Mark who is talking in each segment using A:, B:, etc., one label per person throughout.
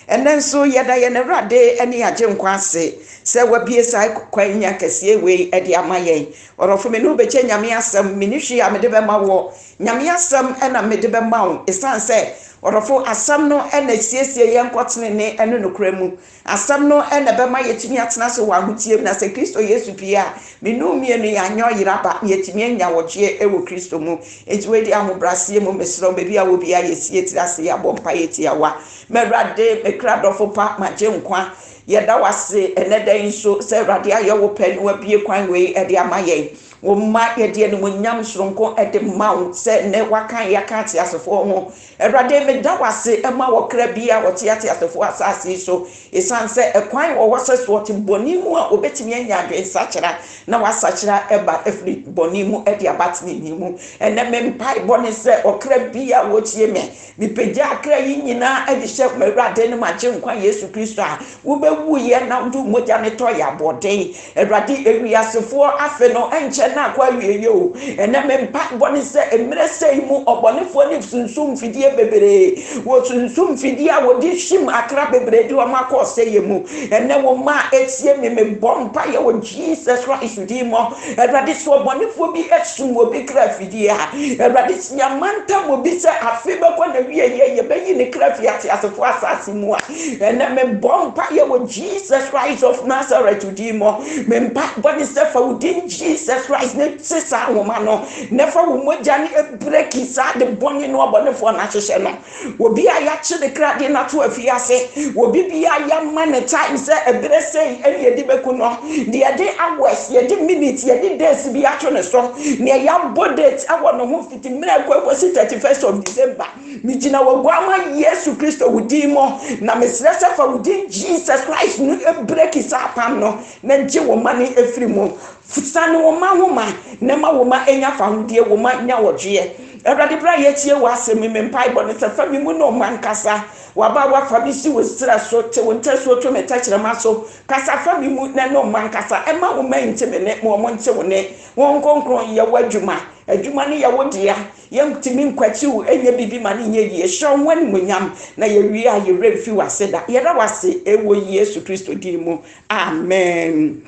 A: Ɛnnɛ nso yɛda yɛn Awurade ne yɛn Agyenkwa ase sɛ wabue saa kwan kɛseɛ wei de ama yɛn. Ɔdɔfo, me ne wo bɛkyɛ Nyame asɛm, menni hwee a mede bɛma woɔ. Nyame asɛm na mede bɛma wo, ɛsiane sɛ, ɔdɔfo, asɛm no na ɛsiesie yɛn kɔ tenenee ne nokorɛ mu. Asɛm no na ɛbɛma yɛatumi atena ase wɔ ahoteɛ mu, na sɛ Kristo Yesu pue a, me ne wo mmienu yɛanyɛ ɔyera ba, na yɛatumi anya ɔgyeɛ wɔ Kristo mu. Enti wei deɛ ahobrɛaseɛ mu, mesrɛ wo, baabi a wɔ biara yɛsi yɛn tiri ase yɛabɔ mpaeɛ tiawa. M'Awurade, me kra dɔfo pa, m'Agyenkwa, yɛda wo ase ɛnnɛ da yi nso sɛ Awurade ayɛ wo pɛ na wabue kwan wei de ama yɛn. Wo mma yɛde animuonyam soronko de ma wo sɛ nnɛ woakan yɛn aka ateasefoɔ ho. Awurade, meda wo ase ma ɔkra biara a ɔte ateasefoɔ asase yi so, ɛsiane sɛ ɛkwan wɔ hɔ sɛ sɛ ɔte bɔne mu a ɔbɛtumi anya adwensakyera na wasakyera ɛba afiri bɔne mu de aba tenenee mu. Ɛnnɛ me mpaebɔ ne sɛ ɔkra biara a ɔtie me, Mepagya akra yi nyinaa de hyɛ m'Awurade ne m'Agyenkwa Yesu Kristo a wobɛwuiɛ na wode wo mogya no tɔɔ yɛn aboɔden. Awurade, ewiasefoɔ afe no nkyɛ na akɔ awieɛ o. Ɛnnɛ me mpaebɔ ne sɛ mmerɛ sei mu ɔbɔnefoɔ ne sunsum mfidie bebree, wɔ sunsum mfidie a wɔde hwim akra bebree de wɔn akɔ ɔsɛeɛ mu. Ɛnnɛ wo mma a ɛtie me, mebɔ mpaeɛ wɔ Jesus Christ din mu. Awurade, sɛ ɔbɔnefoɔ bi asum obi kra afidie a, Awurade, sɛ yɛamantam obi sɛ afe bɛkɔ n'awieeɛ, yɛbɛyi ne kra afi ateasefoɔ asase mu a, ɛnnɛ mebɔ mpaeɛ wɔ Jesus Christ of Nazareth din mu. Me mpaebɔ ne sɛ fa wo din Jesus Christ ne te saa nwoma no, na fa wo mogya no breki saa ade bɔne no ɔbɔnefoɔ no ahyehyɛ no. Obi a yɛakye ne kra de no ato afiase, obi bi a yɛama ne time sɛ ɛberɛ sei ɛne yɛde bɛku no, deɛ yɛde hours, yɛde minutes, yɛde days bi ato ne so, deɛ yɛabɔ date wɔ ne ho fiti mmerɛ kɔ kɔsi 31st of December. Megyina w'aguama Yesu Kristo wo din mu, na mesrɛ sɛ fa wo din Jesus Christ no breki saa apam no na gye wo ma no firi mu. Sane wo mma ho ma, na ma wo mma nya fahodie, wo mma nya ɔgyeɛ. Awurade, berɛ a yɛatie w'asɛm yi, me mpaebɔ ne sɛ, fa me mu ne wo mma nkasa. W'abaawa, fa me si wo serɛ so, te wo ntasuo to me tɛkyerɛma so. Kasa fa me mu na ne wo mma nkasa. Mma wo mma nte me nne, ma wɔn nte wo nne. Honhom Kronkron, yɛ w'adwuma. Adwuma no yɛ wo dea. Yɛntumi nkwati wo nyɛ biribi ma no nyɛ yie. Hyɛ wo ho animuonyam, na yɛwie a, yɛn werɛ mfi w'ase da. Yɛda wo ase wɔ Yesu Kristo din mu. Amen.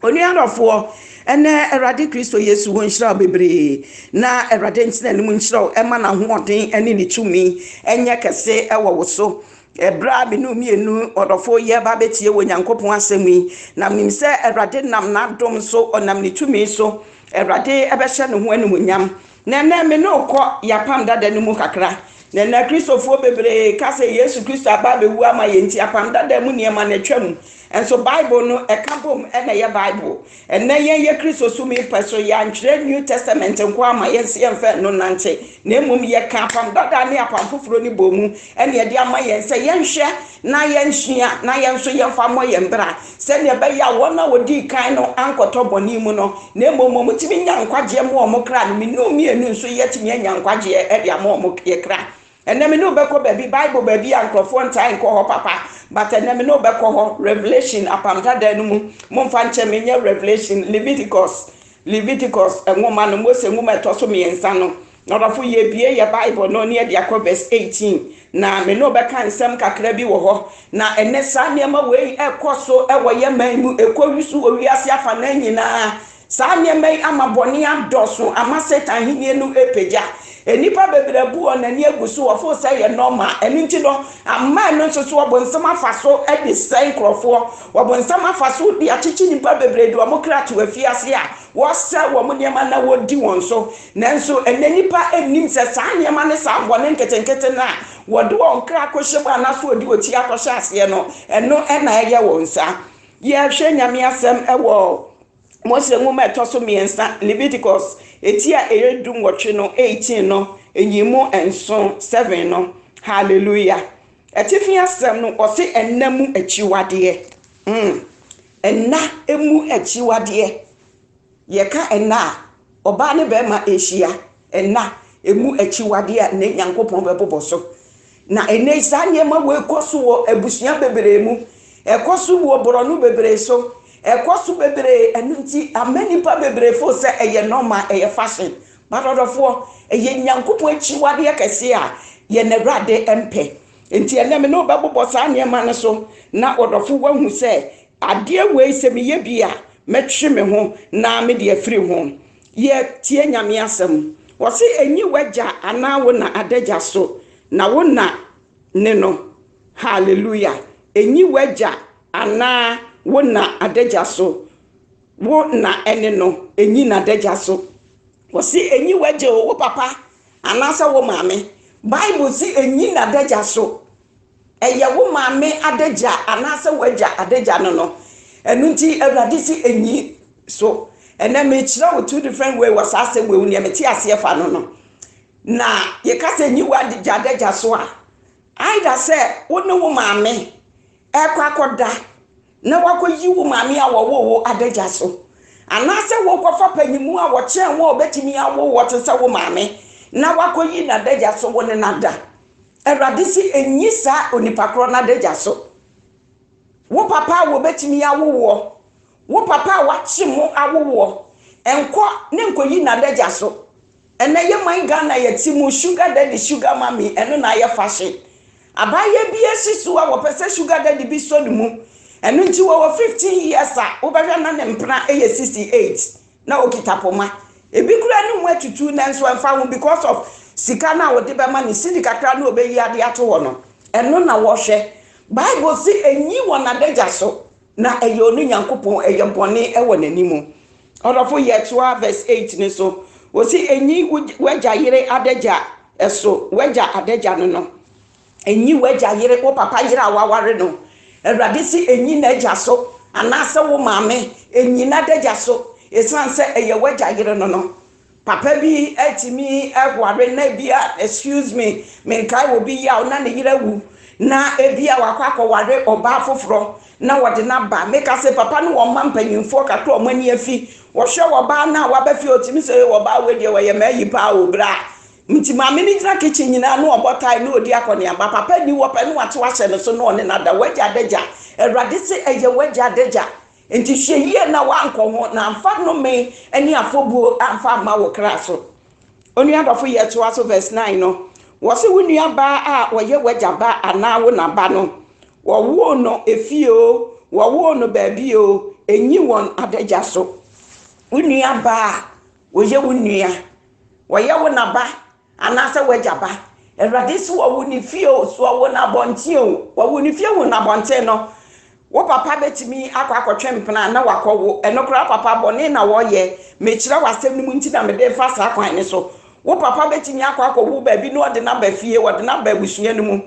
A: Onua dɔfoɔ, ɛnɛ Awurade Kristo Yesu ho nhyira wo bebree, na Awurade ntena anim nhyira wo, ɛma n'ahoɔden ne ne tumi nyɛ kɛse wɔ wo so. Ɛberɛ a me ne wo mmienu ɔdɔfoɔ yi ɛba abɛtie wɔ Nyankopɔn asɛm yi, na menim sɛ Awurade nam n'adom so, ɔnam ne tumi so, Awurade bɛhyɛ ne ho animuonyam. Na ɛnɛ me ne wo kɔ yɛn apam dada no mu kakra. Na ɛnɛ Kristofoɔ bebree ka sɛ Yesu Kristo aba abɛwu ama yɛn nti apam dada mu nneɛma no atwam. Nso Bible no ɛka bom na ɛyɛ Bible. Ɛnnɛ yɛn yɛ Kristosom yi pɛ so, yɛantwerɛ New Testament nko ara ma yɛn sɛ yɛmfa ɛno nnante, na mmom yɛka Apam Dada ne Apam Foforɔ no bɔ mu na ɛde ama yɛn sɛ yɛnhwɛ na yɛnsua na yɛn nso yɛmfa mmɔ yɛn bra sɛdeɛ ɛbɛyɛ a wɔn a wɔdii kan no ankɔtɔ bɔne mu no, na mmom wɔtumi nya nkwagyeɛ ma wɔn kra no, me ne wo mmienu nso yɛatumi anya nkwagyeɛ de ama wɔn yɛ kra. Ɛnnɛ me ne wo bɛkɔ baabi, Bible baabi a nkurɔfoɔ ntaa nkɔ hɔ papa, but ɛnnɛ me ne wo bɛkɔ hɔ, Revelation, Apam Dada no mu, momfa nkyɛ me, nyɛ Revelation, Leviticus, Leviticus nwoma no, Mose nwoma ɛtɔ so mmiɛnsa no, ɔdɔfo yɛbie yɛ Bible no ne yɛde akɔ verse 18, na me ne wo bɛka nsɛm kakra bi wɔ hɔ, na ɛnnɛ saa nneɛma wei ɛkɔ so ɛwɔ yɛ man mu, ɛkɔ so wɔ wiase afanan nyinaa. Saa nneɛma yi ama bɔne adɔɔso, ama Satan ahenni no repagya. Nnipa bebree abu wɔn ani agu so, wɔfoo sɛ ɛyɛ nɔɔma. Ɛno nti no, ama ɛno nso so ɔbonsam afa so de sɛe nkurɔfoɔ. Ɔbonsam afa so de akyekye nnipa bebree de wɔn kra to afiase a wɔsɛe wɔn nneɛma na wɔdi wɔn so. Nanso ɛnnɛ nnipa nnim sɛ saa nneɛma ne saa bɔne nketenkete no a wɔde wɔn kra kɔhyɛ mu anaasɛ wɔde wɔn ti akɔhyɛ aseɛ no, ɛno na ɛyɛ wɔn saa. Yɛhwɛ Nyame asɛm wɔ Mose nwoma a ɛtɔ so mmiɛnsa, Leviticus, eti a ɛyɛ 18 no, 18 no, nyimu nson, 7 no. Hallelujah. Atifi asɛm no, ɔse ɛnna mu akyiwadeɛ. Ɛnna mu akyiwadeɛ. Yɛka ɛnna a, ɔbaa ne bɛrima ɛhyia. Ɛnna ɛmu akyiwadeɛ a ne Nyankopɔn bɛbobɔ so. Na ɛnnɛ yi saa nneɛma wei kɔ so wɔ abusua bebree mu. Ɛkɔ so wɔ borɔno bebree so. Ɛkɔ so bebree. Ɛno nti ama nnipa bebree fo sɛ ɛyɛ normal, ɛyɛ fashion. But ɔdɔfoɔ, ɛyɛ Nyankopɔn akyiwadeɛ kɛseɛ a yɛn Awurade mpɛ. Nti ɛnɛ me ne wobɛbobɔ saa nneɛma no so na ɔdɔfo woahu sɛ adeɛ wei sɛ meyɛ bi a, mɛtwe me ho na mede afiri ho. Yɛtie Nyame asɛm. Wɔse enyi w'agya anaa wo na adagya so, na wo na ne no. Hallelujah. Enyi w'agya anaa wo na adagya so, wo na ɛne no. Enyi n'adagya so. Wɔse enyi w'agya o, wo papa anaasɛ wo maame. Bible se enyi n'adagya so. Ɛyɛ wo maame adagya anaasɛ w'agya adagya no. Ɛno nti Awurade se enyi so. Ɛnɛ mekyerɛ wo two different way wɔ saa asɛm wei, nea mete aseɛ fa no. Na yɛka sɛ enyi w'agya adagya so a, either sɛ wo ne wo maame ɛkɔ akɔda na wakɔyi wo maame a wɔwɔ wo adagya so, anaasɛ wokɔfa panyimu a wɔkyɛn wo a wɔbɛtumi awo wɔ te sɛ wo maame na wakɔyi n'adagya so, wo ne n'ada. Awurade si enyi saa onipa korɔ n'adagya so. Wo papa a wɔbɛtumi awo wɔ, wo papa a wakye mo awo wɔ, nkɔ ne nkɔyi n'adagya so. Ɛnɛ yɛ man Ghana yɛ ti mu, sugar daddy, sugar mommy, ɛno na ayɛ fashion. Abaayewa bi esi so a wɔpɛ sɛ sugar daddy bi sɔ ne mu. Ɛno nti wɔwɔ 15 years a, wobɛhwɛ na ne mpena ɛyɛ 68 na okita poma. Ebi kura ne ho atutu, nanso ɛmfa ho because of sika no a wɔde bɛma ne sidi kakra na ɔbɛyi ade ato hɔ no, ɛno na wɔhwɛ. Bible si enyi wɔ n'adagya so na ɛyɛ ɔno Nyankopɔn, ɛyɛ bɔne ɛwɔ n'anim. Ɔdɔfo, yɛ toa verse 8 ne so. Wɔsi enyi w'agya yere adagya ɛso. W'agya adagya no, enyi w'agya yere, wo papa yere a waware no. Awurade si enyi n'agya so, anaasɛ wo maame, enyi n'adagya so, esan sɛ ɛyɛ w'agya yere no. Papa bi atumi ɛware na ebi a, excuse me, menkae wɔ bi yaw na ne yere awu na ebi a wakɔ akɔware ɔbaa foforɔ na wɔde n'aba. Meka sɛ papa no wɔn mma mpanyinfoɔ kakra, wɔn ani afi wɔhwɛ ɔbaa no a waba fie, otumi sɛ ɔbaa wei deɛ wɔyɛ mmaa yi paa o bra. Nti maame no gyina kitchen nyinaa na ɔbɔ tae na ɔdi akɔneaba. Papa ni wɔpɛ no, wate wahyɛ no so na ɔne nada. Wagya adagya, Awurade sɛ ɛyɛ wagya adagya. Nti hwɛ yie na wankɔ ho na amfa nnome ne afɔbuo amfa amma wo kra so. Onua dɔfo, yɛ toa so verse 9 no. Wɔse wo nua baa a wɔyɛ wagya ba anaa wo naba no, wɔwoo no efie o, wɔwoo no baabi o, enyi wɔn adagya so. Wo nua baa a wɔyɛ wo nua, wɔyɛ wo naba anaasɛ wagya ba, Awurade sɛ wɔwo ne fie o, so wɔwo no abɔnten o, wɔwo ne fie, wo no abɔnten no, wo papa bɛtumi akɔ akɔtwe mpena na wakɔwo. Ɛno koraa papa bɔne na wɔyɛ. Mekyerɛ w'asɛm no mu nti na mede fa saa kwan ne so. Wo papa bɛtumi akɔ akɔwo baabi na ɔde n'aba fie, wɔde n'aba abusua no mu.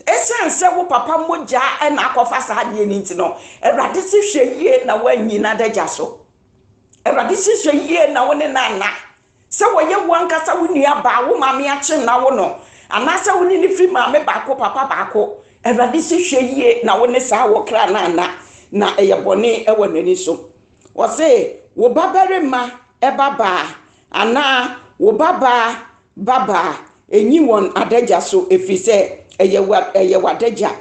A: Ɛsiane sɛ wo papa mogya ɛna akɔfa saa adeɛ no nti no, Awurade si hwɛ yie na woanyi n'adagya so. Awurade si hwɛ yie na wo ne no sɛ wɔyɛ wo ankasa wo nua baa, wo maame akye na wo no, anaasɛ wo ne ne firi maame baako, papa baako. Awurade si hwɛ yie na wo ne saa wɔ kra no ana, na ɛyɛ bɔne ɛwɔ n'ani so. Wɔse wo babarima ɛba baa anaa wo babaa babaa, enyi wɔn adagya so, ɛfiri sɛ ɛyɛ w'adagya.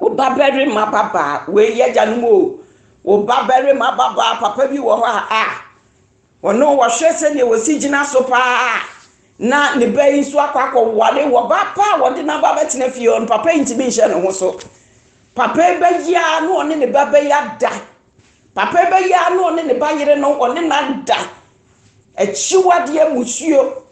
A: Wo babarima babaa, wei yɛ agya no mu o, wo babarima babaa. Papa bi wɔ hɔ a ɔno wɔhwɛ sɛdeɛ wɔsi gyina so paa na ne ba yi nso akɔ akɔware wɔ ba pa a wɔde n'aba bɛtena fie hɔ no. Papa yi ntumi nhyɛ ne ho so. Papa yi bɛyi a na ɔne ne ba bɛyɛ ada. Papa yi bɛyi a na ɔne ne ba yere no, ɔne n'ada. Akyiwadeɛ musuo.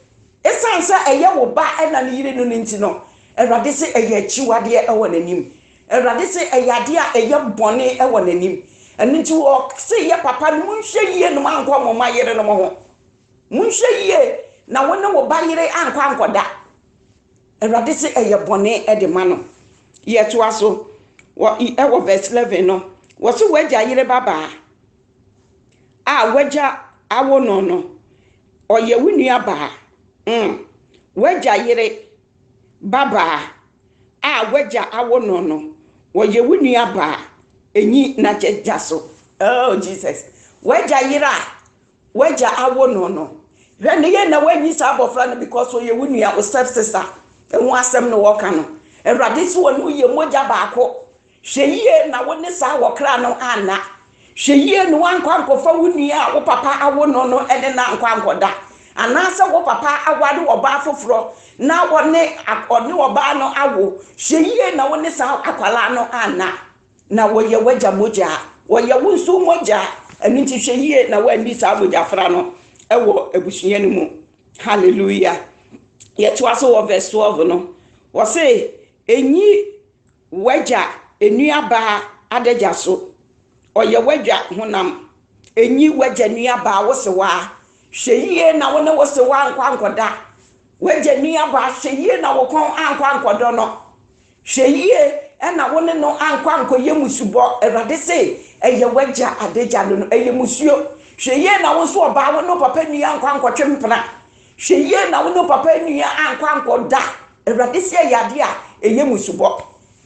A: Ɛsiane sɛ ɛyɛ wo ba ɛna ne yere no nti no, Awurade sɛ ɛyɛ akyiwadeɛ ɛwɔ n'anim. Awurade sɛ ɛyɛ adeɛ a ɛyɛ bɔne ɛwɔ n'anim. Ɛno nti wɔ sɛ yɛ papa no, monhwɛ yie no mankɔ mo ma yere no mo ho. Monhwɛ yie na wo ne wo ba yere ankɔ ankɔda. Awurade sɛ ɛyɛ bɔne ɛde ma no. Yɛtoa so wɔ ɛwɔ verse 11 no. Wɔ sɛ wagya yere babaa a wagya awo no, ɔyɛ wo nua baa. Wagya yere babaa a wagya awo no, wɔyɛ wo nua baa, enyi n'agya so. Oh Jesus, wagya yere a wagya awo no, hwɛ ne yɛ na wanyi saa abɔfra no because ɔyɛ wo nua, wo step sister. Ɛho asɛm no wɔka no. Awurade sɛ wɔne woyɛ mogya baako. Hwɛ yie na wo ne saa wɔkra no anna. Hwɛ yie na wankɔ ankɔfa wo nua a wo papa awo no ɛne na ankɔ ankɔda. Anaasɛ wo papa aware ɔbaa foforɔ na ɔne ɔne ɔbaa no awo, hwɛ yie na wo ne saa akwadaa no anna. Na wɔyɛ w'agya mogya, wɔyɛ wo nso mogya. Ɛno nti hwɛ yie na woanni saa mogyafra no ɛwɔ abusua no mu. Hallelujah. Yɛtoa so wɔ verse 12 no, wɔse enyi w'agya enuabaa adagya so, ɔyɛ w'agya honam. Enyi w'agya nuabaa wo sewaa, hwɛ yie na wo ne wo sewaa nkɔ ankɔda. W'agya nuabaa, hwɛ yie na wo kɔn ankɔ ankɔdɔ no. Hwɛ yie ɛna wo ne no ankɔ ankɔyɛ musubɔ. Awurade se ɛyɛ w'agya adagya no, ɛyɛ musuo. Hwɛ yie na wo nso ɔbaa, wo ne papa nua ankɔ ankɔtwe mpena. Hwɛ yie na wo ne papa nua ankɔ ankɔda. Awurade se ɛyɛ adeɛ a ɛyɛ musubɔ.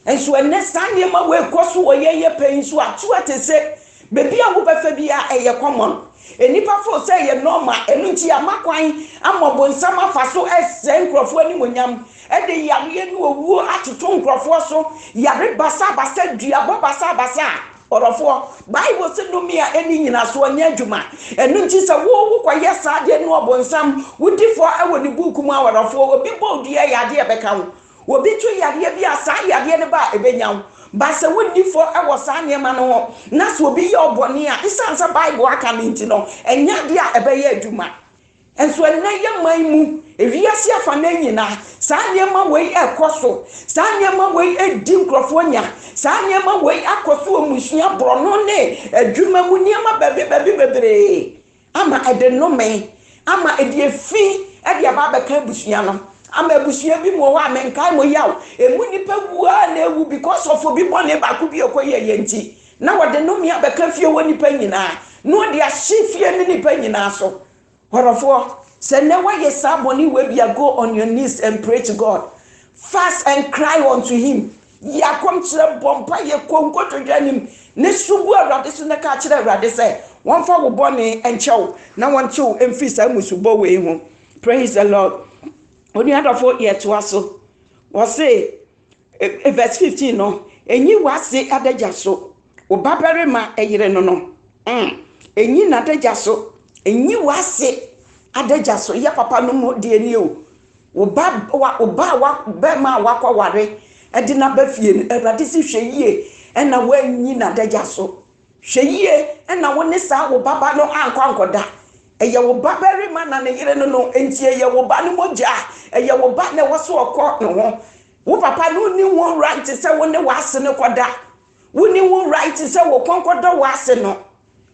A: Nso ɛnɛ saa nneɛma wei kɔ so wɔ yɛn yɛ pɛn so ato ate sɛ beebi a wobɛfɛ bi a ɛyɛ common, nnipa fo sɛ ɛyɛ normal. Ɛno nti ama kwan ama bonsam afa so ɛsɛ nkurɔfoɔ animonyam, ɛde yareɛ ne owuo atoto nkurɔfoɔ so, yare basabasa, duabɔ basabasa. Ɔdɔfoɔ, Bible sɛ nnome a ɛni nyinasoɔ nyɛ adwuma. Ɛno nti sɛ wo wokɔyɛ saa deɛ ne ɔbonsam wodi fɔ ɛwɔ ne buuku mu a, ɔdɔfoɔ, obi bɔ dua yɛ adeɛ ɛbɛka wo, obi to yareɛ bi a, saa yareɛ no ba a, ɛbɛnya wo ba. Sɛ wonni fɔ ɛwɔ saa nneɛma no ho na sɛ obi yɛ ɔbɔne a, ɛsiane sɛ Bible aka no nti no, ɛnyɛ adeɛ a ɛbɛyɛ adwuma. Nso ɛnɛ yɛ man mu, ewiase afa no nyinaa, saa nneɛma wei ɛkɔ so, saa nneɛma wei edi nkurɔfoɔ nya, saa nneɛma wei akɔ so wɔ mmusua, borɔno ne adwuma mu, nneɛma baabi baabi bebree, ama ɛde nnome, ama ɛde efi ɛde aba abɛka abusua no, ama abusua bi mu wɔ hɔ a menkae mo yaw emu nipa wua na ewu because of obi bɔne baako bi ɛkɔ yɛ yɛ nti na wɔde nnome abɛka fie wɔ nipa nyinaa na wɔde ahye fie ne nipa nyinaa so. Ɔdɔfoɔ, sɛ nnɛ woayɛ saa bɔne wei bi a, go on your knees and pray to God, fast and cry unto him. Yi akɔmkyerɛ, bɔ mpa yɛ, kɔ nkotodwe anim ne so gu Awurade so na ka kyerɛ Awurade sɛ wɔmfa wo bɔne nkyɛw na wɔntew mfiri saa musubɔ wei ho. Praise the Lord. Onuadɔfo, yɛtoa so. Wɔse verse 15 no, enyi w'ase adagya so, wo babarima ɛyere no, enyi n'adagya so, enyi w'ase adagya so. Yɛ papa no mu deɛ nie o, wo ba wa, wo ba wa bɛrima a wakɔware ɛde n'aba fie no, Awurade si hwɛ yie ɛna wɔanyi n'adagya so. Hwɛ yie ɛna wo ne saa wo baba no ankɔ ankɔda. Ɛyɛ wo ba barima na ne yere no, nti ɛyɛ wo ba no mogya, ɛyɛ wo ba na ɛwɔ so ɔkɔ ne ho. Wo papa no ni wo right sɛ wo ne w'ase no kɔda. Wo ni wo right sɛ wo kɔnkɔdɔ w'ase no.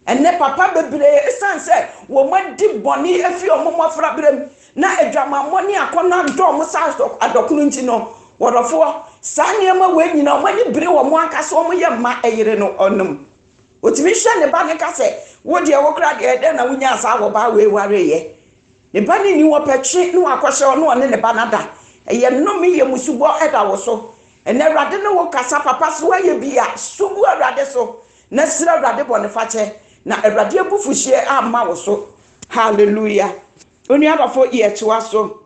A: Ɛnɛ papa bebree, ɛsiane sɛ wɔn adi bɔne afi wɔn mmɔfra berɛ mu na adwamammɔ ne akɔnɔ adɔ wɔn sa adɔkono nti no, wɔdɔfoɔ, saa nneɛma wei nyinaa wɔn ani bere wɔn ankasa wɔn yɛ mma ɛyere no ɔnom. Otumi hwɛ ne ba ne ka sɛ, wo deɛ, wo kora deɛ, dɛn na wonya saa wɔ ba wei wareyɛ? Ne ba ne ni wɔ pɛtwe ne wakɔhyɛ ɔno ɔne ne ba nada. Ɛyɛ nnome, yɛ musubɔ ɛda wo so. Ɛnɛ Awurade ne wo kasa. Papa, so woayɛ bi a, sugu Awurade so na srɛ Awurade bɔ ne fakyɛ na Awurade abufuhyeɛ amma wo so. Hallelujah. Onuadɔfo, yɛtoa so,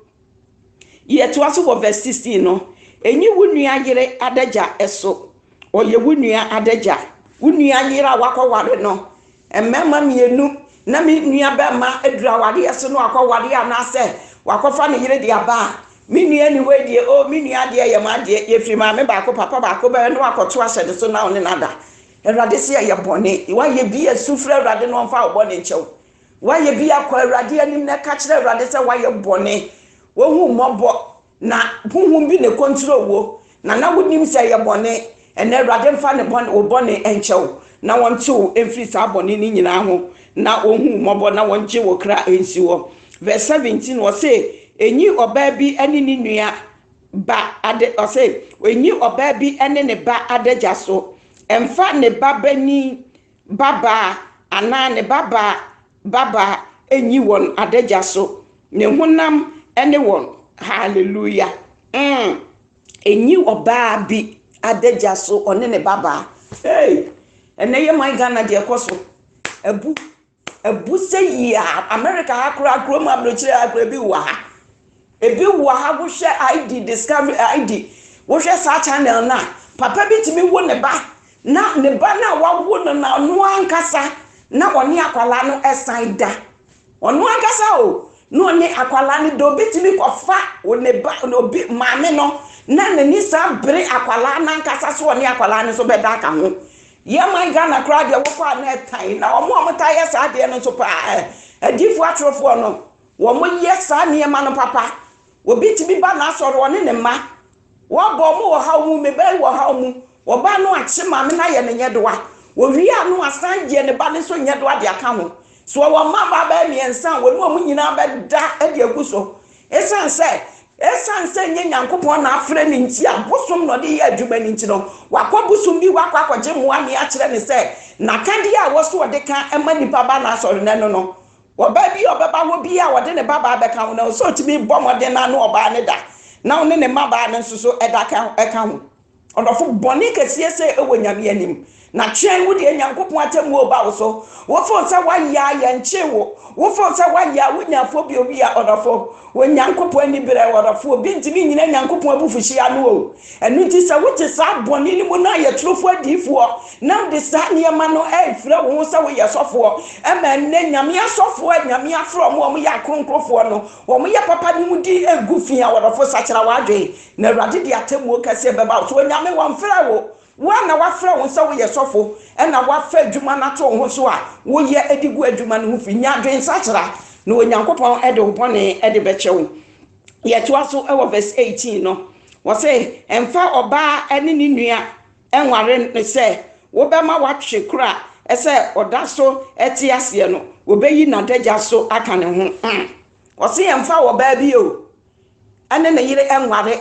A: yɛtoa so wɔ verse 16 no. Enyi wo nua yere adagya ɛso, ɔyɛ wo nua adagya. Wo nua yere a wakɔware no, mmarima mmienu na me nua bɛrima aduru awareɛ so no, akɔware anaasɛ wakɔfa ne yere de aba a, me nua ni wei deɛ o, me nua adeɛ yɛ mo adeɛ, yɛfiri maame baako, papa baako bɛyɛ no, akɔto ahyɛ ne so na ɔne nada. Awurade sɛ ɛyɛ bɔne. Wayɛ bi a, su frɛ Awurade na ɔmfa wo bɔne nkyɛw. Wayɛ bi akɔ Awurade anim na ɛka kyerɛ Awurade sɛ wayɛ bɔne, wohu mmɔbɔ na huhum bi ne kɔnturo wo na wonim sɛ ɛyɛ bɔne. Ɛnɛ Awurade mfa ne bɔne, wo bɔne nkyɛw na wɔntew mfiri saa bɔne no nyinaa ho na wɔhu mmɔbɔ na wɔngye wo kra nsi hɔ. Verse 17, wɔse enyi ɔbaa bi ne ne nua ba ade, ɔse enyi ɔbaa bi ne ne ba adagya so. Ɛmfa ne ba bani babaa anaa ne babaa babaa enyi wɔn adagya so, ne honam ne wɔn. Hallelujah. Enyi ɔbaa bi adagya so, ɔne ne babaa. Hey, ɛnɛ yɛ man Ghana deɛ ɛkɔ so abu abu sɛ yia. America ha koraa, kurom aburokyire ha koraa, ebi wɔ ha, ebi wɔ ha. Wohwɛ ID, Discovery ID, wohwɛ saa channel na papa bi tumi wo ne ba na ne ba na wawo no na ɔno ankasa na ɔne akwalaa no ɛsan da. Ɔno ankasa o. Na ɔne akwadaa no da. Obi tumi kɔfa ne ba, obi maame no, na n'ani san bere akwadaa no ankasa so ɔne akwadaa no nso bɛda aka ho. Yɛn man Ghana koraa deɛ wokɔ a na ɛtan na wɔn a wɔtaa yɛ saa adeɛ no nso paa adiifoɔ atorofoɔ no wɔyɛ saa nneɛma no papa. Obi tumi ba n'asɔre ɔne ne mma Wɔbɔ wɔn wɔ haw mu, me ba yi wɔ haw mu. Ɔbaa no akye maame no ayɛ no nyɛdoa. Ɔwie a na wasan gye ne ba no nso nyɛdoa de aka ho. So ɔwɔ mmabaa bɛyɛ mmiɛnsa a wɔne wɔn nyinaa bɛda de agu so. Esiane sɛ esiane sɛ ɛnyɛ Nyankopɔn na afrɛ no nti a bosom na ɔde yɛ adwuma no nti no, wakɔ bosom bi hɔ akɔ akɔgye mmoa nea akyerɛ no sɛ n'akadeɛ a ɛwɔ so ɔde ka ma nnipa ba n'asɔre no ɛno no. Ɔbaa bi a ɔbɛba hɔ biara a ɔde ne babaa bɛka ho no, ɛwɔ sɛ ɔtumi bɔ mmɔden na ne ɔbaa no da, na ɔne ne mmabaa no nso so da ka ho. Ɔdɔfo, bɔne kɛseɛ sɛ ɛwɔ Nyame anim, na twɛn wo deɛ Nyankopɔn atemmuo reba wo so. Wo feel sɛ woayɛ a yɛnkyee wo, wo feel sɛ woayɛ a wonya phobia obi a, ɔdɔfo, Onyankopɔn ani berɛ, ɔdɔfo, obi ntumi nnyina Nyankopɔn abufuhyeɛ ano o. Ɛno nti sɛ wote saa bɔne no mu na ayɛ torofo adiyifoɔ na wode saa nneɛma no refrɛ wo ho sɛ woyɛ sɔfoɔ, ɛma ɛnnɛ Nyame asɔfoɔ a Nyame afrɛ wɔn a wɔyɛ akronkrofoɔ no, wɔyɛ papa no mu din regu fi a, ɔdɔfo sakyera w'adwene na Awurade de atemmuo kɛseɛ bɛba wo so. Onyame wɔmfrɛɛ wo, wo ara na wafrɛ wo sɛ woyɛ sɔfo ɛna wafa adwuma no ato wo ho so a woyɛ de gu adwuma no ho fi. Nya adwensakyera na Onyankopɔn de wo bɔne de bɛkyɛ wo. Yɛtoa so wɔ verse 18 no, wɔse mfa ɔbaa ne ne nua nware no sɛ wobɛma watwe koro a sɛ ɔda so te aseɛ no, wɔbɛyi n'adagya so aka ne ho. Wɔse yɛmfa ɔbaa bi o ne ne yere nware.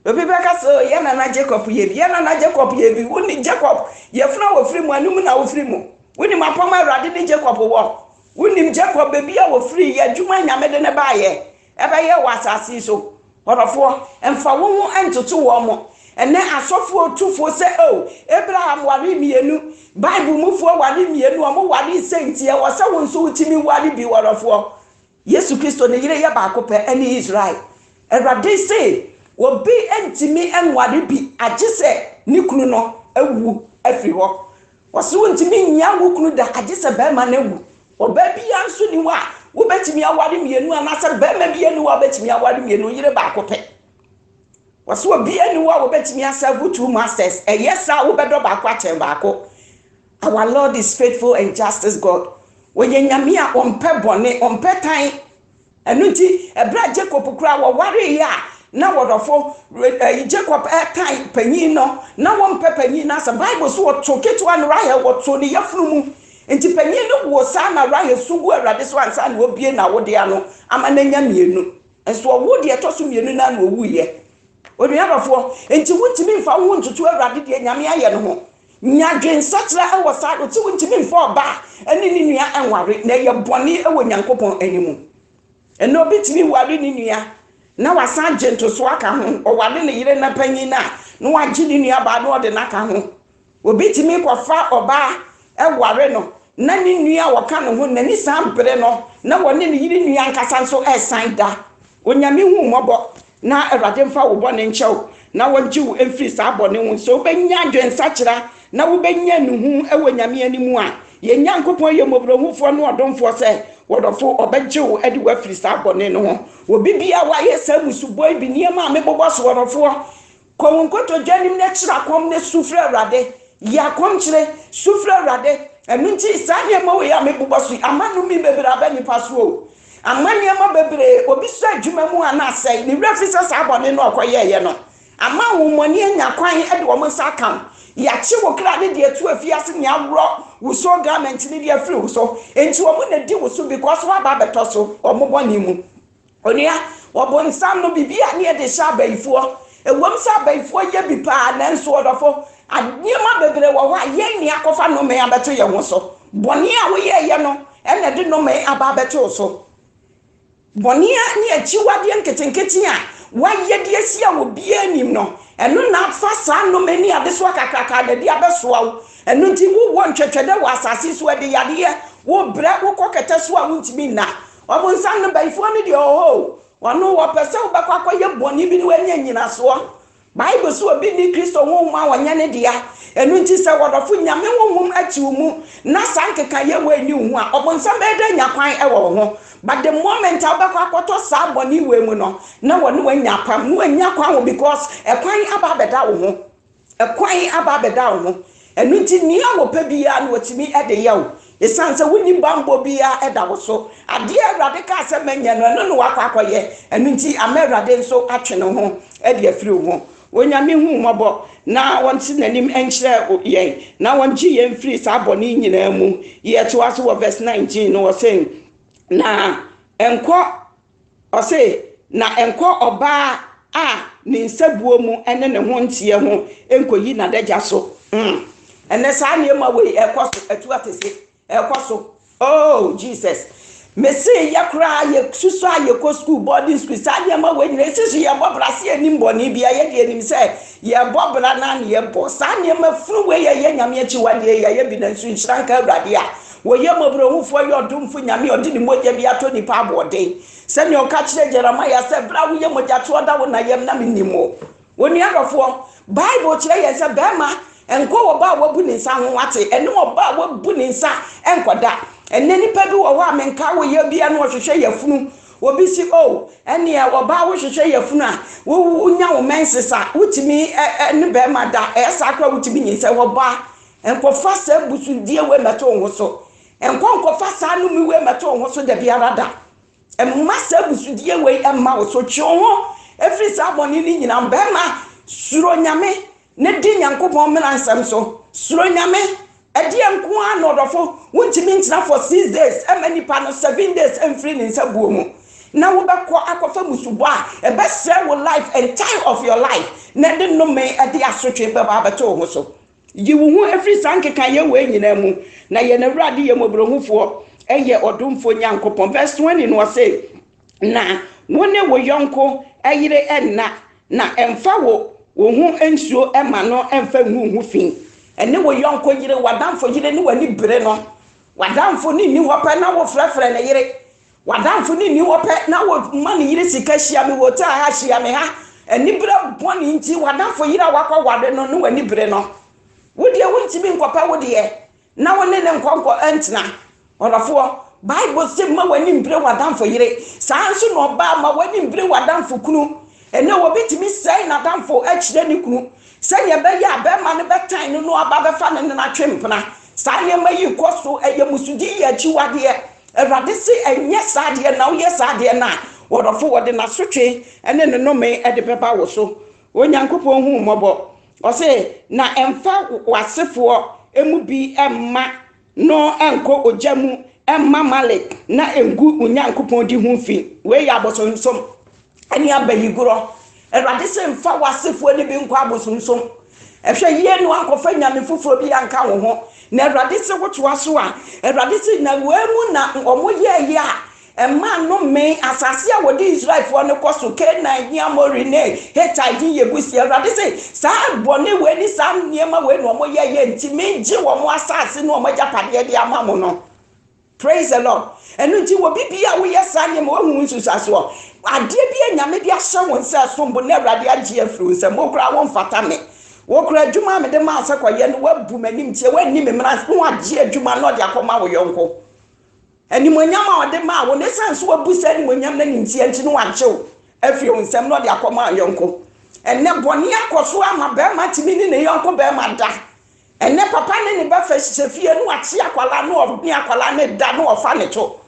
A: Obi bɛka sɛ, oh, yɛn nana Jacob yɛ bi, yɛn nana Jacob yɛ bi. Wo ne Jacob, yɛfunu a wɔfiri mu, ɛno mu na wofiri mu. Wonim apam a Awurade ne Jacob wɔ. Wonim Jacob baabi a wɔfiri, yɛ adwuma Nyame de ne baayɛ, ɛbɛyɛ wɔ asase yi so. Ɔdɔfoɔ, mfa wo ho ntoto wɔn mo. Ɛnɛ asɔfoɔ tufoɔ sɛ, oh, Abraham ware mmienu, Bible mufoɔ ware mmienu, wɔn ware sɛ nti ɛwɔ sɛ wo nso wotumi ware bi, ɔdɔfoɔ. Yesu Kristo ne yere yɛ baako pɛ ɛne Israel. Awurade se obi ntumi nware bi agye sɛ ne kunu no awu afiri hɔ. Ɔse wontumi nnya wo kunu da agye sɛ barima no awu. Ɔbaa biara nso ni hɔ a wobɛtumi aware mmienu anaasɛ barima biara ni hɔ a wobɛtumi aware mmienu, yere baako pɛ. Ɔse obiara ni hɔ a wobɛtumi asɛvo two masters, ɛyɛ saa a wobɛdɔ baako akyɛn baako. Our Lord is faithful and justice God. Ɔyɛ Nyame a ɔmpɛ bɔne, ɔmpɛ tan. Ɛno nti, ɛberɛ a Jacob koraa wɔwareeɛ a na wɔdɔfo Jacob ɛtan panyin no, na wɔmpɛ panyin no asɛm. Bible so wɔto ketewa no Rahel wɔto ne yafunu mu. Nti panyin no woo saa na Rahel su gu Awurade so ansa na obie n'awodeɛ ano ama no anya mmienu. Nso ɔwoo deɛ ɛtɔ so mmienu no ara na ɔwuiɛ. Onua dɔfoɔ, nti wontumi mfa wo ho ntoto Awurade deɛ Nyame ayɛ no ho. Nya adwensakyera wɔ saa no sɛ wontumi mfa ɔbaa ne ne nua nware, na ɛyɛ bɔne wɔ Nyankopɔn anim. Ɛnna obi tumi ware ne nua na wasan agye ntosoɔ aka ho. Ɔware ne yere na panyin no a, na wagye ne nua baa na ɔde no aka ho. Obi tumi kɔfa ɔbaa ware no na ne nua a ɔka ne ho n'ani san bere no na wɔne ne yere nua ankasa nso resan da. Onyame hu wo mmɔbɔ na Awurade mfa wo bɔne nkyɛ wo na ɔngye wo mfiri saa bɔne ho. Sɛ wobɛnya adwensakyera na wobɛnya nnuhu wɔ Nyame anim a, yɛn Nyankopɔn yɛ mmɔborɔhufoɔ ne ɔdomfoɔ sɛ wɔdɔfo, ɔbɛgye wo de wo afiri saa bɔne no ho. Obi biara a wayɛ saa mmusubɔ yi bi, nneɛma a mebobɔ so, ɔdɔfoɔ, Kɔ wo nkotodwe anim na kyerɛ akɔm na su frɛ Awurade. Yɛ akɔmkyere, su frɛ Awurade. Ɛno nti, saa nneɛma wei a mebobɔ so yi, ama nnome bebree aba nnipa so o. Ama nneɛma bebree, obi sɔ adwuma mu a na asɛe, ne werɛ fi sɛ saa bɔne no a ɔkɔyɛeɛ no, ama ahonhommɔne anya kwan de wɔn nsa aka wo. Yɛakye wo kra ne de ato afiase ne aworɔ wo soul garment no de afiri wo so. Enti wɔn na di wo so because woaba abɛtɔ so wɔn bɔne mu. Onua, ɔbonsam no, biribi a ne yɛde hyɛ abayifoɔ. Ɛwom sɛ abayifoɔ yɛ bi paa, nanso ɔdɔfo, nneɛma bebree wɔ hɔ a yɛn ne akɔfa nnome abɛto yɛn ho so. Bɔne a woyɛeɛ no na ɛde nnome aba abɛto wo so. Bɔne a ne akyiwadeɛ nketenkete a woayɛ de asi a obiara nnim no, ɛno na afa saa nnome ne adesoa kakraka na ɛde abɛsoa wo. Ɛno nti wowɔ ntwɛtwɛdɛ wɔ asase so, ɛde yadeɛ, wobrɛ, wokɔ kɛtɛ so a wontumi nna. Ɔbonsam no bayifoɔ no deɛ ɔwɔ hɔ o, ɔno ɔpɛ sɛ wobɛkɔ akɔyɛ bɔne bi na wanya nnyinasoɔ. Bible se obi nni Kristo honhom a ɔnyɛ ne dea. Ɛno nti sɛ wɔdɔfo Nyame honhom te wo mu na saa nkekayɛ wei nni wo ho a, ɔbonsam bɛyɛ dɛ anya kwan wɔ wo ho. But the moment a wobɛkɔ akɔtɔ saa bɔne wei mu no, na wɔne wo anya apam, na wɔanya kwan wo because ɛkwan aba abɛda wo ho. Ɛkwan aba abɛda wo ho. Ɛno nti nea wɔpɛ biara no wɔtumi de yɛ wo. Esiane sɛ wonni bammɔ biara da wo so. Adeɛ a Awurade kaa sɛ mɛnyɛ no, ɛno na woakɔ akɔyɛ. Ɛno nti ama Awurade nso atwe ne ho de afiri wo ho. Onyame hu wo mmɔbɔ na ɔnte n'anim nkyerɛ yɛn na ɔngye yɛn mfiri saa bɔne yi nyinaa mu. Yɛtoa so wɔ verse 19 no, ɔse, Na nkɔ Ɔse, na nkɔ ɔbaa a ne nsabuo mu ne ne ho nteɛ ho nkɔyi n'adagya so. Ɛnɛ saa nneɛma wei ɛkɔ so, atu atese, ɛkɔ so. Oh, Jesus. Mese yɛ koraa yɛ susu a yɛkɔ school, boarding school, saa nneɛma wei nyinaa esi so yɛbɔ bra se yɛnim bɔne bia, yɛ deɛ nim sɛ yɛbɔ bra na ne yɛbɔ. Saa nneɛma funu wei yɛyɛ Nyame akyiwadeɛ yɛyɛ bi nanso nhyira nka Awurade a Wɔyɛ mmɔborɔhufoɔ yɛ ɔdomfo Nyame a ɔde ne mogya bi atɔ nnipa aboɔden. Sɛnea ɔka kyerɛɛ Jeremiah sɛ, Berɛ a woyɛ mogyatoɔ da wo na yam na mennim wo. Onua dɔfoɔ, Bible kyerɛ yɛn sɛ barima nkɔ ɔbaa a wabu ne nsa ho, wate? Ɛne ɔbaa a wabu ne nsa nkɔda. Ɛnnɛ nnipa bi wɔ hɔ a menka woyɛ biara na ɔhwehwɛ yafunu. Obi se, Oh, ɛnneɛ ɔbaa wohwehwɛ yafunu a, wonya wo menses a, wotumi ne barima da, ɛyɛ saa koraa wotumi nyinsɛn. Ɔbaa, Nkɔfa saa abusudie wei mmɛto wo ho so. Nkɔ nkɔfa saa nnome wei mmɛto wo ho so da biara da. Mma saa abusudie wei mma wo so. Twe wo ho firi saa bɔne no nyinaa ho. Bɛrima, suro Nyame na di Nyankopɔn mmara nsɛm so. Suro Nyame. Ɛdeɛ nko ara na ɔdɔfo, wontumi ntena for 6 days ɛma nipa no 7 days mfiri ne nsa buo mu na wobɛkɔ akɔfa musubɔ a ɛbɛsɛe wo life, entire of your life, na ɛde nnome ɛde asotwe bɛba abɛto wo ho so. Yi wo ho firi saa nkekaeɛ wei nyinaa mu, na yɛn Awurade yɛ mmɔborɔhufoɔ, yɛ ɔdomfoɔ Nyankopɔn. Verse 20 no ɔse, Na wo ne wo yɔnko yere nna, na mfa wo wo ho nsuo ma no mfa ngu wo ho fi. Ɛne wo yɔnko yere, w'adamfo yere ne w'ani bere no. W'adamfo no nni hɔ pɛ na wofrɛfrɛ ne yere. W'adamfo no nni hɔ pɛ na woma ne yere sika, hyia me wɔ hotel ha, hyia me ha. Anibere bɔne nti, w'adamfo yere a woakɔware no ne w'ani bere no. Wo deɛ wontumi nkɔpɛ wo deɛ na wo ne no nkɔ nkɔ ntena. Ɔdɔfoɔ, Bible se mma w'ani mbere w'adamfo yere. Saa nso na ɔbaa, ma w'ani mbere w'adamfo kunu. Ɛnnɛ obi tumi sɛe n'adamfo kyerɛ ne kunu sɛnea ɛbɛyɛ a barima no bɛtan no na waba abɛfa ne ne no atwe mpena. Saa nneɛma yi rekɔ so, ɛyɛ mmusudi, yɛ akyiwadeɛ. Awurade se ɛnyɛ saa adeɛ na woyɛ saa adeɛ no a, ɔdɔfo, wɔde n'asotwe ne ne nnome de bɛba wo so. Onyankopɔn hu wo mmɔbɔ. Ɔse, na mfa w'asefoɔ mu bi mma no nkɔ ogya mu mma Malek na ngu wo Nyankopɔn di ho fi. Wei yɛ abosonsom ne abayigorɔ. Awurade se mfa w'asefoɔ no bi nkɔ abosonsom. Hwɛ yie na woankɔfa nyame foforɔ bi anka wo ho. Na Awurade se wotoa so a, Awurade se na wei mu na wɔyɛeɛ a ɛmaa nnome, asase a wɔde Israelfoɔ no kɔ so, Canaan ne Amori ne Hittite ne Yebusi. Awurade se saa bɔne wei ne saa nneɛma wei na wɔyɛeɛ nti megye wɔn asase ne wɔn agyapadeɛ de ama mo no. Praise the Lord. Ɛno nti wɔ bibi a woyɛ saa nneɛma woahu wo nsusuasoɔ. Adeɛ bi a Nyame de ahyɛ wo nsa ɛsom bo na Awurade agye afiri wo nsam. Wo koraa womfata me. Wo koraa adwuma a mede maa sɛ kɔyɛ no woabu m'anim tie, woanni me mmara na woagye adwuma na ɔde akɔma wo yɔnko. Animuonyam a ɔde maa wo no ɛsiane sɛ woabu saa animuonyam no animtia nti na wagye wo afiri wo nsam na ɔde akɔma wo yɔnko. Ɛnnɛ bɔne akɔ so ama barima tumi ne ne yɔnko barima da. Ɛnnɛ papa ne ne ba fa hyehyɛ fie na wakye akwadaa na ɔne akwadaa no da na ɔfa ne to.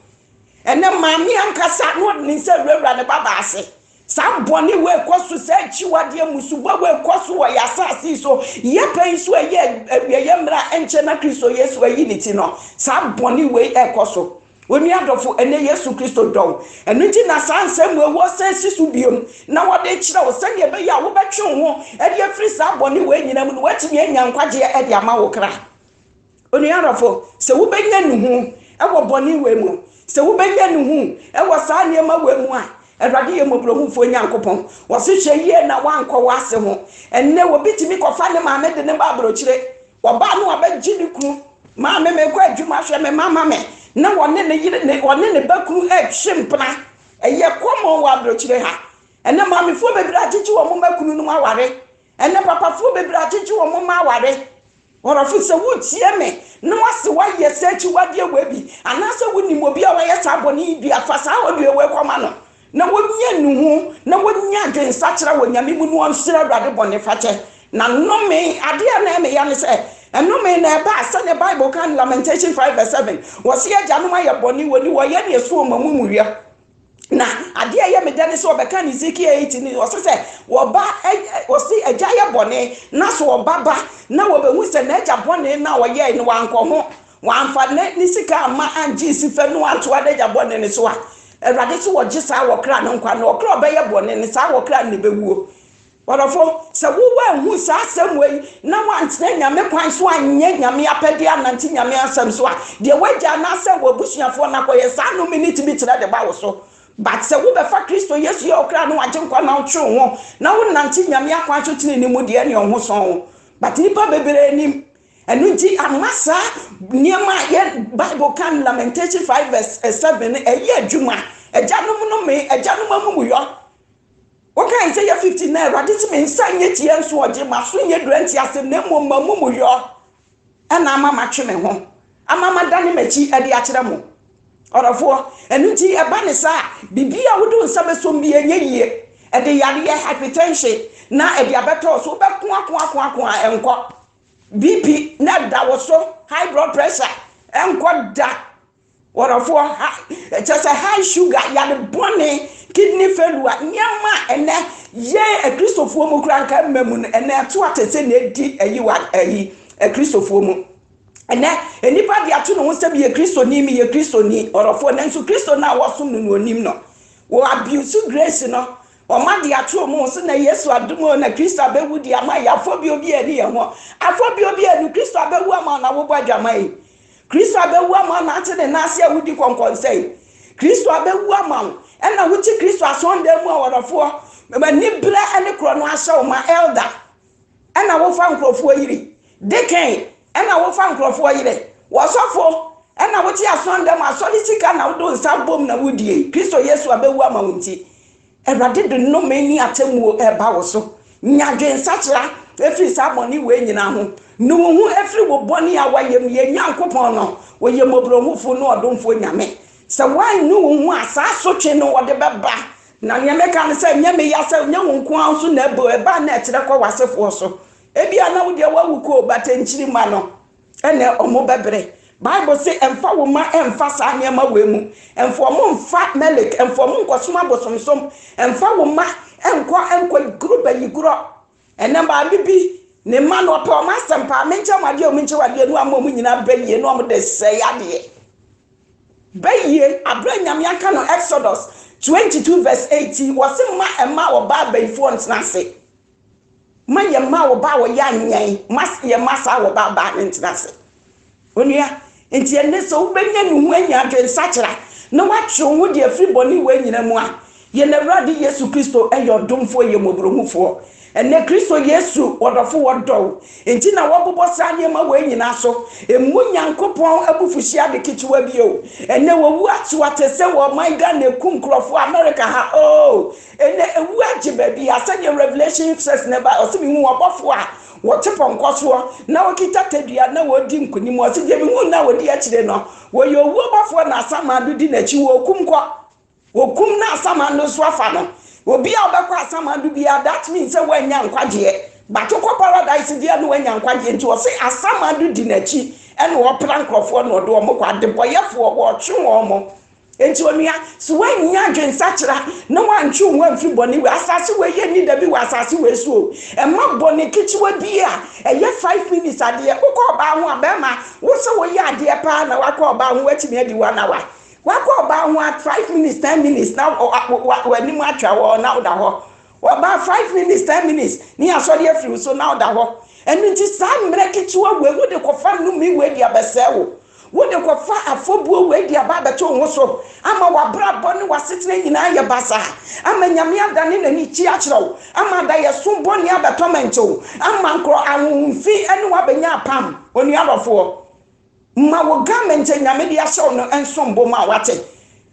A: Ɛnnɛ maame ankasa na ɔde ne nsa wurawura ne ba baa ase. Saa bɔne wei kɔ so, saa akyiwadeɛ mmusubɔ wei kɔ so wɔ yɛn asase yi so. Yɛ pɛ yi so ɛyɛ awieeɛ mmerɛ a ɛnkyɛ na Kristo Yesu ayi ne ti no, saa bɔne wei ɛkɔ so. Onua dɔfo, ɛnnɛ Yesu Kristo dɔ wo. Ɛno nti na saa nsɛm wei wɔsan si so bio na wɔde rekyerɛ wo sɛdeɛ ɛbɛyɛ a wobɛtwe wo ho de afiri saa bɔne wei nyinaa mu na woatumi anya nkwagyeɛ de ama wo kra. Onua dɔfo, sɛ wobɛnya nnuhu wɔ bɔne wei mu, sɛ wobɛnya nnuhu wɔ saa nneɛma wei mu a, Awurade yɛ mmɔborɔhunufoɔ Nyankopɔn. Ɔse hwɛ yie na woankɔ w'ase ho. Ɛnnɛ obi tumi kɔfa ne maame de ne ba aburokyire. Ɔbaa no abɛgye ne kunu. Maame mekɔ adwuma hwɛ me mma ma me. Na ɔne ne yere ne ɔne ne ba kunu retwe mpena. Ɛyɛ common wɔ aburokyire ha. Ɛnnɛ maamefoɔ bebree agyegye wɔn mma kununom aware. Ɛnɛ papafoɔ bebree agyegye wɔn mma aware. Ɔdɔfo, sɛ woretie me na woase woayɛ saa akyiwadeɛ wei bi, anaasɛ wonim obi a wayɛ saa bɔne yi bi a, fa saa audio wei kɔma no na wɔnya nnuhu na wɔnya adwensakyera wɔ Nyame mu na wɔnsrɛ Awurade bɔne fakyɛ. Na nnome, adeɛ a na ɛyɛ me ya ne sɛ, nnome na ɛba a, sɛdeɛ Bible ka no Lamentation 5 verse 7, wɔse agyanom ayɛ bɔne, wɔni wɔyɛ ne ɛso wɔn amumuyɛ. Na adeɛ a ɛyɛ me dɛ ne sɛ ɔbɛka no Ezekiel 8 no, ɔse sɛ wɔba, ɔse agya yɛ bɔne, na so ɔba ba, na wɔbɛhu sɛ n'agya bɔne no a ɔyɛe no wankɔ ho, wamfa ne ne sika amma angye sifɛ no antoa n'agya bɔne no so a, Awurade se wɔgye saa ɔkra no nkwa, na ɔkra a ɔbɛyɛ bɔne no, saa ɔkra no na ɛbɛwuo. Ɔdɔfo, sɛ wo woanhu saa asɛm wei na woantena Nyame kwan so anyɛ Nyame apɛdeɛ annante Nyame asɛm so a, deɛ w'agya anaasɛ w'abusuafoɔ no akɔyɛ, saa nnome no tumi kyerɛ de ba wo so. But sɛ wobɛfa Kristo Yesu yɛ wo kra ne w'agyenkwa na wotwe wo ho na wonante Nyame akwan so tenenee mu deɛ, ɛneɛ wo ho sɔn wo. But nnipa bebree nnim. Ɛno nti ama saa nneɛma a yɛ Bible ka no Lamentation 5 verse 7 no ɛyɛ adwuma. Agyanom nnome, agyanom amumuyɔ. Woka Isaiah 59, Awurade se, Me nsa nyɛ tia nso ɔgye, m'aso nyɛ dura nti asɛm, na mmom m'amumuyɔ na ama matwe me ho, ama madane m'akyi de akyerɛ mo. Ɔdɔfoɔ, ɛno nti ɛba ne saa a, biribi a wode wo nsa bɛsɔm bi ɛnyɛ yie. Ɛde yareɛ, hypertension, na ɛde abɛtɔ wo so, wobɛko ako ako ako a ɛnkɔ. BP na ɛda wo so, high blood pressure, ɛnkɔ da. Wɔdɔfoɔ, ha, kyerɛ sɛ high sugar, yare bɔne, kidney failure, nneɛma a ɛnɛ yɛn Akristofoɔ mu koraa nka mma mu no, ɛnɛ ɛto ate sɛ na ɛdi ayi wa ayi Akristofoɔ mu. Ɛnɛ nnipa de ato ne ho sɛ meyɛ Kristoni, meyɛ Kristoni, ɔdɔfoɔ, nanso Kristo no a wɔsom no no onim no. Wɔ abuse grace no, wɔn de ato wɔn ho so na Yesu adom o, na Kristo abɛwu de ama yɛ afɔbuo bi a ɛni yɛn ho. Afɔbuo bi a ɛnu Kristo abɛwu ama na wobɔ adwaman yi. Kristo abɛwu ama wo na ate ne nan ase a wodi kɔnkɔnsa yi. Kristo abɛwu ama wo ɛna wote Kristo asɔndan mu a ɔdɔfoɔ aniberɛ ne korɔ no ahyɛ wo ma elder ɛna wofa nkurɔfoɔ yere deacon ɛna wofa nkurɔfoɔ yere wɔsɔfo ɛna wote asɔndan mu asɔre sika na wode wo nsa bom na wodie Kristo Yesu abɛwu ama wo nti Awurade de nnome ne atemmuo reba wo so. Nya adwensakyera firi saa bɔne wei nyinaa ho. Nu wo ho firi wo bɔne a woayɛ mu. Yɛn Nyankopɔn no, ɔyɛ mmɔborɔhufoɔ ne ɔdomfoɔ Nyame. Sɛ woannu wo ho a, saa asotwe no ɔde bɛba. Na deɛ meka ne sɛ, ɛnyɛ me ya sɛ ɛnyɛ wo nko ara nso na ɛba o, ɛba a na ɛkyerɛ kɔ w'asefoɔ so. Ebia na wo deɛ woawu kɔ o, but nkyirimma no, ɛna ɔmo bɛbrɛ. Bible se ɛmfa wo mma ɛmfa saa nneɛma wei mu, ɛmfa ɔmo mfa Melek, ɛmfa ɔmo nkɔsom abosomsom, ɛmfa wo mma ɛnkɔ ɛnkɔ goro bayigorɔ. Ɛnɛ maame bi, ne mma no ɔpɛ ɔmo asɛm paa, menkyɛ mo adeɛ o, menkyɛ wo adeɛ, ne wama ɔmo nyinaa bayie na ɔmo de sɛe adeɛ. Bayie, aberɛ a Nyame aka no Exodus 22 verse 18, wɔse mma ɛmma ɔbaa bayifoɔ ntena ase. Ma yɛn mma a wɔba a wɔyɛ anyɛn, ma yɛn mma saa a wɔba baa no ntena ase. Onua, nti ɛnnɛ sɛ wobɛnya ne ho anya adwensakyera na woatwe wo ho de afiri bɔne wei nyina mu a, yɛn Awurade Yesu Kristo yɛ ɔdomfoɔ, yɛ mmɔborɔhufoɔ. Ɛnnɛ Kristo Yesu, ɔdɔfo, ɔdɔ wo, nti na wɔbobɔ saa nneɛma wei nyinaa so. Mmu Nyankopɔn abufuhyeɛ ade ketewa bi o. Ɛnnɛ wɔwu ato atɛ sɛ wɔ ɔman Ghana ɛku nkurɔfoɔ, America ha oh. Ɛnnɛ, ewu agye baabi a sɛdeɛ Revelation 6 no ba, ɔse mehuu ɔbɔfoɔ a wɔte pɔnkɔ soɔ na ɔkita tadua na wɔredi nkonim. Ɔse deɛ mehuu no a ɔdi akyire no, wɔyɛ owuo bɔfoɔ na asamando di n'akyi, wɔrekum kɔ. Wɔkum na asamando nso afa no. Obi a ɔbɛkɔ asamando biara, that means sɛ woannya nkwagyeɛ. But wokɔ paradise deɛ na woanya nkwagyeɛ. Nti ɔse asamando di n'akyi ɛna ɔpra nkurɔfoɔ na ɔde wɔn kɔ. Adebɔyɛfoɔ, wɔretwe wɔn. Enti onua, sɛ woannya adwensakyera na woantwe wo ho amfiri bɔne wei, asase wei yɛ nni da bi wɔ asase wei so o, ɛma bɔne ketewa bi a ɛyɛ 5 minutes adeɛ, wokɔ ɔbaa ho a, bɛrima, wo sɛ woyɛ adeɛ paa na wakɔ ɔbaa ho, woatumi adi 1 hour. Wakɔ ɔbaa ho a 5 minutes, 10 minutes na w'anim atwa wɔ na woda hɔ. Ɔbaa 5 minutes, 10 minutes ne asɔre afiri wo so na woda hɔ. Ɛno nti saa mmerɛ ketewa wei wode kɔfa nnome wei de abɛsɛe wo. Wode kɔfa afɔbuo wei de aba abɛto wo ho so ama w'abrabɔ ne w'asetena nyinaa yɛ basaa, ama Nyame adane n'ani kyi akyerɛ wo, ama adayɛso bɔne abɛtɔ mɛnte ama nkorɔ ahonhomfi ne wabɛnya apam. Onua dɔfoɔ, ma wo garment a Nyame de ahyɛ wo no nsom bo ma wate.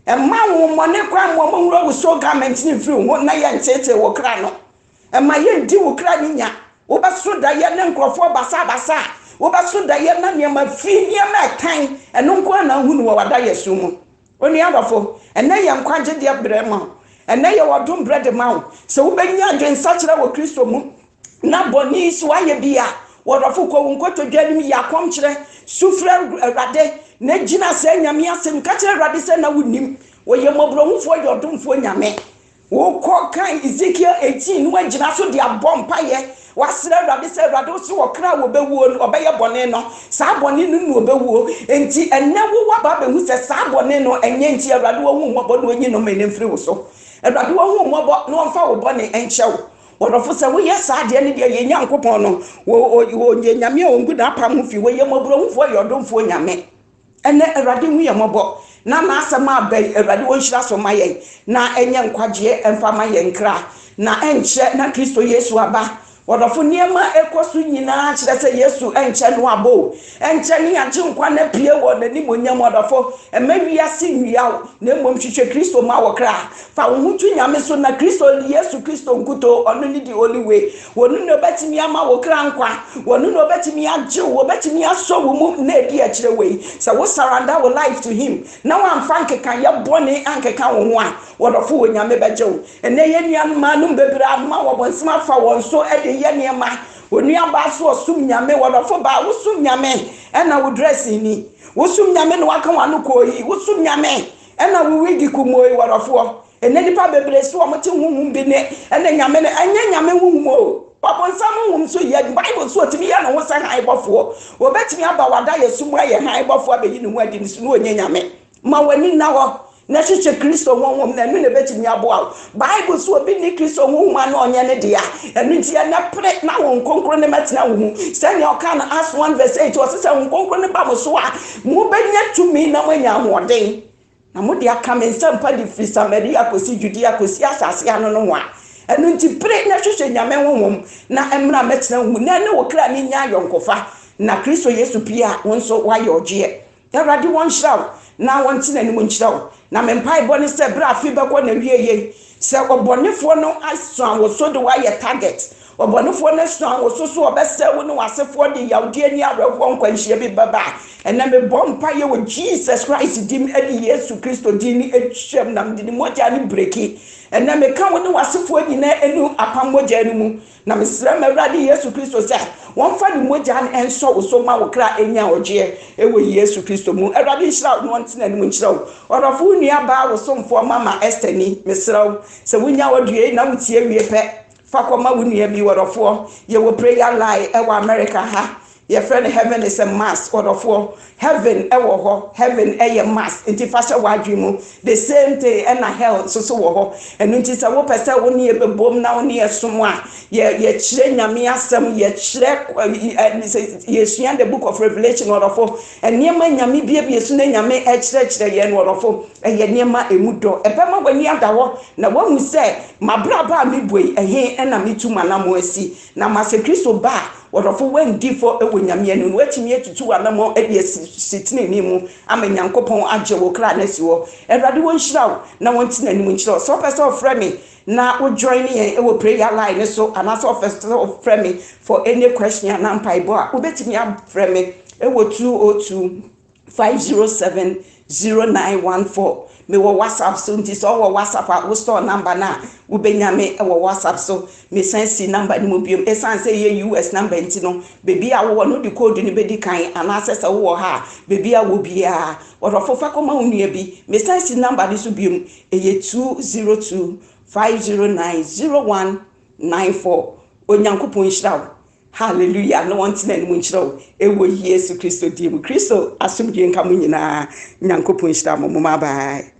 A: Ɛma wo mmɔne kwan ma ɔmo nwura wo soul garment ne mfiri wo ho na yɛnteetee wo kra no. Ɛma yɛndi wo kra ne nya. Wobɛso daeɛ ne nkurɔfoɔ basabasa a, wobɛso daeɛ na nneɛma fi, nneɛma ɛtan, ɛno nko ara na wohu no wɔ w'adaeɛso mu. Onua dɔfo, ɛnnɛ yɛ nkwagyedeɛ berɛ ma wo. Ɛnnɛ yɛ ɔdom berɛ de ma wo. Sɛ wobɛnya adwensakyera wɔ Kristo mu, na bɔne yi so woayɛ bi a, wɔdɔfo, kɔ wo nkotodwe anim, yɛ akɔmkyerɛ, su frɛ Awurade, na gyina saa Nyame asɛm, ka kyerɛ Awurade sɛ na wonnim. Ɔyɛ mmɔborɔhufoɔ, yɛ ɔdomfoɔ Nyame. Wokɔ kan Ezekiel 18 na woagyina so de abɔ mpaeɛ, woasrɛ Awurade sɛ, Awurade, wo se ɔkra a wɔbɛwuo no, ɔbɛyɛ bɔne no, saa bɔne no na ɔbɛwuo. Enti ɛnnɛ wo woaba abɛhu sɛ saa bɔne no ɛnyɛ nti Awurade wahu wo mmɔbɔ na ɔnyi nnome no mfiri wo so. Awurade wahu wo mmɔbɔ na ɔmfa wo bɔne nkyɛ wo. Ɔdɔfo, sɛ woyɛ saa adeɛ no deɛ, yɛn Nyankopɔn no, ɔyɛ Nyame a ɔngu n'apam ho fi, ɔyɛ mmɔborɔhufoɔ, ɔyɛ ɔdomfoɔ Nyame. Ɛnnɛ, Awurade hu yɛn mmɔbɔ, na n'asɛm a aba yi, Awurade ɔnhyira so mma yɛn, na ɛnyɛ nkwagyeɛ mfa mma yɛn kra, na ɛnkyɛ na Kristo Yesu aba. Ɔdɔfo, nneɛma a ɛkɔ so nyinaa kyerɛ sɛ Yesu nkyɛ no aba o. Ɛnkyɛ ne Agyenkwa no apue wɔ n'animuonyam. Ɔdɔfo, mma wiase nnwia wo, na mmom hwehwɛ Kristo ma wo kra. Fa wo ho to Nyame so, na Kristo, Yesu Kristo nkutoo, ɔno ne the only way. Ɔno na ɔbɛtumi ama wo kra nkwa. Ɔno na ɔbɛtumi agye wo, ɔbɛtumi asɔ wo mu na adi akyire wei. Sɛ wo surrender wo life to Him na woamfa nkekayɛ bɔne ankeka wo ho a, ɔdɔfo, Onyame bɛgye wo. Ɛnnɛ yɛn nuanom nom bebree ama wɔbonsam afa wɔn so de yɛ nneɛma. Onuabaa so ɔsom Nyame, ɔdɔfo baa wosom Nyame ɛna wo dressing ni. Wosom Nyame na waka w'ano kɔɔ yi. Wosom Nyame ɛna wo wig kumoo yi, ɔdɔfoɔ. Ɛnnɛ nipa bebree so wɔn te honhom bi ne ɛna Nyame no, ɛnyɛ Nyame honhom o. Ɔbonsam honhom nso yɛ, Bible so ɔtumi yɛ ne ho sɛ hann bɔfoɔ. Ɔbɛtumi aba w'adaeɛso mu ayɛ hann bɔfoɔ abɛyi ne ho adi ne so na ɔnyɛ Nyame. Ma w'ani nna hɔ na hwehwɛ Kristo honhom, na ɛno na ebetumi aboa wo. Bible se obi nni Kristo honhom a na ɔnyɛ ne dea. Ɛno nti ɛnnɛ pere na Honhom Kronkron no mmɛtena wo mu. Sɛnea ɔkaa no Acts 1 verse 8, ɔse sɛ Honhom Kronkron no ba mo so a, mobɛnya tumi na moanya ahoɔden, na mode aka me nsɛmpa de firi Samaria kɔsi Judea kɔsi asase ano nohoa. Ɛno nti pere na hwehwɛ Nyame honhom na ɛmmra mmɛtena wo mu, na ɛne wo kra no nnya ayɔnkofa, na Kristo Yesu pue a, wo nso woayɛ ɔgyeɛ. Awurade wɔnhyira wo na wɔnte n'anim nkyerɛ wo. Na me mpaebɔ ne sɛ berɛ a afe bɛkɔ n'awieɛ yi, sɛ ɔbɔnefoɔ no asuan wo so de wo ayɛ target, ɔbɔnefoɔ no asuan wo so so ɔbɛsɛe wo ne w'asefoɔ de yawdeɛ ne awerɛhoɔ nkwanhyia bi bɛba a, ɛnnɛ mebɔ mpaeɛ wɔ Jesus Christ din de Yesu Kristo din no twam na mede ne mogya no breki. Ɛnnɛ meka wo ne w'asefoɔ nyinaa anu apam mogya no mu. Na mesrɛ m'Awurade Yesu Kristo sɛ wɔmfa ne mogya no nsɔ wo so ma wo kra nya ɔgyeɛ wɔ Yesu Kristo mu. Awurade nhyira wo na ɔnte n'anim nkyerɛ wo. Ɔdɔfo wo nua baa wo somfoɔ Mama Esther ni. Mesrɛ wo sɛ wonya audio yi na wotie wie pɛ, fa kɔma wo nua bi. Ɔdɔfoɔ, yɛwɔ prayer line wɔ America ha. Yɛfrɛ no heaven is a must, ɔdɔfoɔ. Heaven wɔ hɔ, heaven yɛ must, nti fa hyɛ w'adwene mu. The same thing ɛna hell nso so wɔ hɔ. Ɛno nti sɛ wopɛ sɛ wo ne yɛ bɛbom na wo ne yɛ som a, yɛ yɛkyerɛ Nyame asɛm, yɛkyerɛ yɛsua the book of Revelation, ɔdɔfo. Nneɛma Nyame biebie so na Nyame ɛkyerɛkyerɛ yɛn no, ɔdɔfo, ɛyɛ nneɛma emu dɔ. Ɛbɛma w'ani ada hɔ na woahu sɛ m'abrabɔ a mebɔ yi, ɛhe ɛna metu m'anammɔn asi. Na ma sɛ Kristo ba a, ɔdɔfo, woandi fɔ wɔ Nyame anim no, woatumi atutu w'anammɔn de asi tenenee mu ama Nyankopɔn agye wo kra no asi hɔ. Awurade wɔnhyira wo na wɔnte n'anim nkyerɛ wo. Sɛ wopɛ sɛ ɔfrɛ me na wo join yɛn wɔ prayer line no so anaasɛ wopɛ sɛ ɔfrɛ me for any question anaa mpaebɔ a, wobɛtumi afrɛ me wɔ 202 507 0914. Mewɔ WhatsApp so nti sɛ ɔwɔ WhatsApp a wo store number no a wobɛnya me wɔ WhatsApp so. Mesan si number no mu biom. Ɛsiane sɛ ɛyɛ US number nti no, baabi a wowɔ no wode code no bɛdi kan anaasɛ sɛ wowɔ ha a baabi a wɔ biara. Ɔdɔfo fa kɔma wo nua bi. Mesan si number no so biom. Ɛyɛ 202 509 0194. Onyankopɔn nhyira wo. Hallelujah na wɔntena anim nkyerɛ wo ɛwɔ Yesu Kristo din mu. Kristo asomdwie nka mo nyinaa. Nyankopɔn nhyira mo. Moma bye.